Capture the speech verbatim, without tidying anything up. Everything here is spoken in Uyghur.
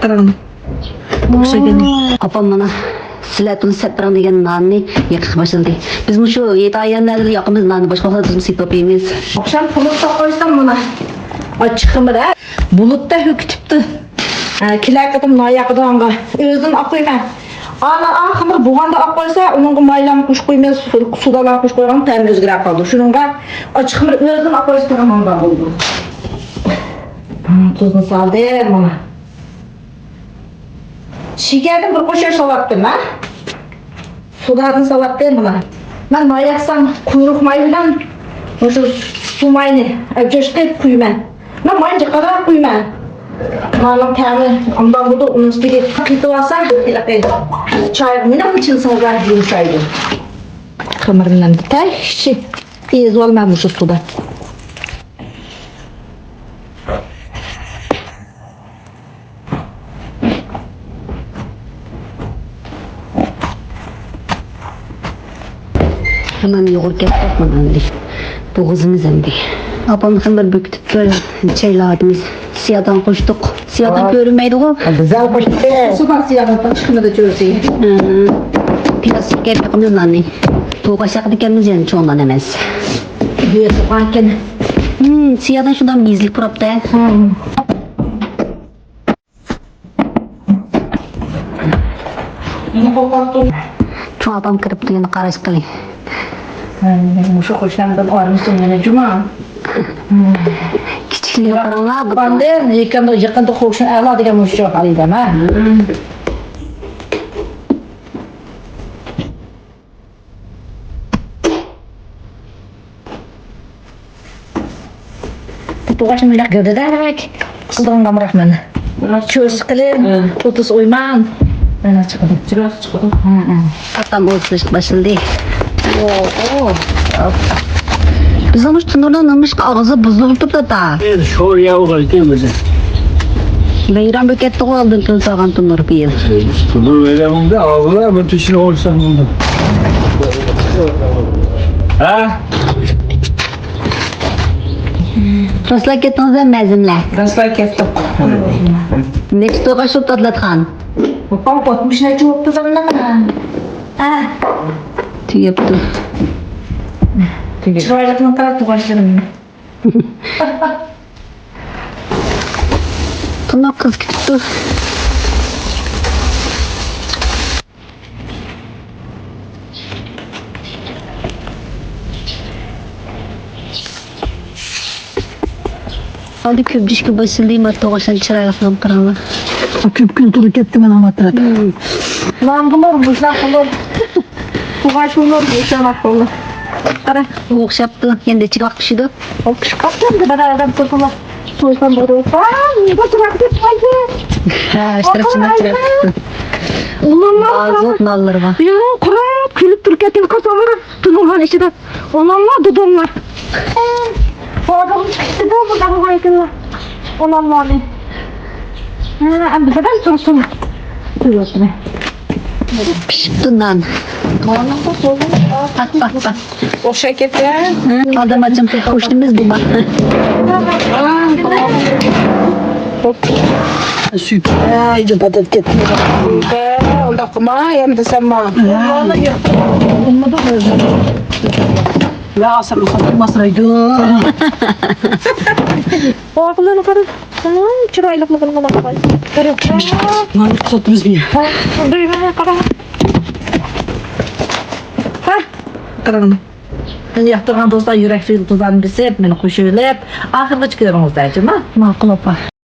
ئوخشىغان. ئاپام مانا سىلەتۇن سەپپىرىڭ دېگەن ناننى يېقىشقا باشلىدى. بىز مۇشۇ ھېيت ئايەملەردىلا ياقىمىز ناننى، باشقا ۋاقىتتا بىزمۇ سېتىپ ئاپىمىز. ئاخشام قۇلۇپ ساپ قويسام مانا. ئاچچىق خېمىر ھە. بۇلۇتتا ھۆكۈتۈپتۇ. ھە، كېلەر قېتىم ناياقىدىغانغا ئۆزىدىن ئاق قويمەن. ئانا ئاق خېمىر بوغاندا ئاق قويسا، ئۇنىڭغا مايلام قوشۇپ قويماي، سۇ-، سۇدالا قوشۇپ قويغان تەمى ئۆزگىرەپ قالىدۇ. شۇنىڭغا ئاچچىق خېمىر ئۆزىدىن ئاق قويسا تېخى ماڭغان بولىدۇ. ھە، تۇزنى سالدىم مانا. شېكەردىن بىر قوشۇق سالاتتىم ھە. سۇدادىن سالاتتىم مانا. مەن ماي ياقسام، قۇيرۇق ماي بىلەن مۇشۇ سۇ ماينى ئەبجەش قىلىپ قۇيىمەن. مەن ماينى جىقراق قۇيىمەن. ناننىڭ تەمى ئانداق بولىدۇ، ئۇنىڭ ئۈستىگە قېتىۋالسا، ھېلىقى چايغا مېنىڭ چىلسىڭىزلار يۇمشايدۇ. خېمىرنى تەكشى ئېزىۋالىمەن مۇشۇ سۇدا. ھەممەمنى يۇغۇرۇپ كەتتۇق مانا ئەمدى. بوغۇزىمىز ئەمدى. ئاپام خېمىر بېكىتىپتۇ، چايلاۋاتىمىز. سىيادان قوشتۇق. سىيادان كۆرۈنمەيدىغۇ. بىزەڭ قوشتى. سۇ بار سىيادان، چىقمىدى چۆرىسى. ھە. پىياز سۈركەپ ياقىمىز ناننى. توغاش ياقىدىكەنمىز يەنە چوڭدان ئەمەس. بۇ يەردە باركەن. ھىم، سىيادان شۇنداق مېزىلىك پۇراپتۇ. ھىم. چوڭ ئاپام كىرىپتۇ، يەنە قاراشقىلى. مۇشۇ قوشنامدىن ئايرىلسۇن يەنە جۇما. كىچىكلىرى قاراڭلار، بۇ باندىن يېقىندا، يېقىندا قوشنا ئەلا دېگەن مۇشۇ ئالىدەم ھە. توغاچنى مۇنداق گەۋدىدەك قىلىدىغان ئامراقمەن. چۆرىسى قىلىپ، ھە. ئوتۇز ئويمان. مانا چىقىدۇ. چىراغ چىقىدۇ. ھە، ھە. ئاپام ئوزۇشقا باشلىدى. ئو، ئو. بىزنىڭ مۇشۇ تونۇرنىڭ نېمىشقا ئاغزى بۇزۇلۇپ تۇرۇپتۇ تا؟ ئەي، شور ياغغان ئىكەن بىزدە. ۋەيران بولۇپ كەتتىغۇ ئالدىن تۇرساغان تونۇر بىيىل. تونۇر ۋەيران بولدى، ئاغزىلار بىر تېشىنى ئويساق بولدى. ھە؟ راسلا كەتتىڭىز ھە مەزىنلەر؟ راسلا كەتتۇق. نەچچە توقاش بوپتۇ ئاتلاتخان؟ ئوتمۇش نەچچە بوپتۇ زامنىڭ. ھە. تۈگەپتۇ. چىرايلىقنى قارا توقاشلىرىمنى. تونۇر قىز كۈتۈپتۇ. ھازىر كۆپچىشكە باشلىدى، ما توغاشان چىرايلىقلىرىنى قاراڭلار. كۆپ كۈن تۇرۇپ كەتتى مانا ما تەرەپ. ماڭغۇلار، مۇشۇنداق قىلىپ. توغاش بولۇر، مۇشۇنداق قىلىپ. قارا. ئوخشاپتۇ، يەنە چىرايلىق پىشىدۇ. ئۇ پىشىپ قاپتۇ ئەمدى، بىر ئادەم تۇرسىلا. تويسام بولىدۇ. ھا، نېمە تۇراقتى تۇرايدۇ؟ ھە، ئىشتىراكچىلار تۇراقتى. ئۇلانما. ئازوت نانلىرىغا. يا، قۇرۇپ، كۈلۈپ تۇرۇپ كەتكەن قاسانلىرى تۇنۇلغان ئىچىدە. ئۇلانما، دۇدۇڭلار. بۇ ئادەم چىقتى-دە، بۇنداق بولغان ئىكەنلا. ئۇلانمانى. ھە، ئەمدى بىردەم تۇرسۇن. تۇرۇۋاتىمەن. پىشىپتۇ نان. ئوخشاپ كەتتى. ھە، ئادەم ئاچام قوشنىمىز بۇلار. سۈيىگە پاتىپ كەتتى. ئۇنداق قىلما، يەم دېسەم ما. ۋە ئاسان ئاسان تۇرماسرايدۇ. ئاقىللارنى قارا. ئاناڭ چىرايلىقلىقىنى مانا قاراي. قارا. مانا ساتىمىز بىر. ھە، دەيمەن، قارا. ھە، قاراڭ. مېنى ياقتۇرغان دوستلار يۈرەك يۇلتۇزلارنى بېسىپ، مېنى قوشۇۋېلىپ، ئاخىرغىچە كۆرۈڭىزلەر، جۇما. ماقۇل، ئاپا.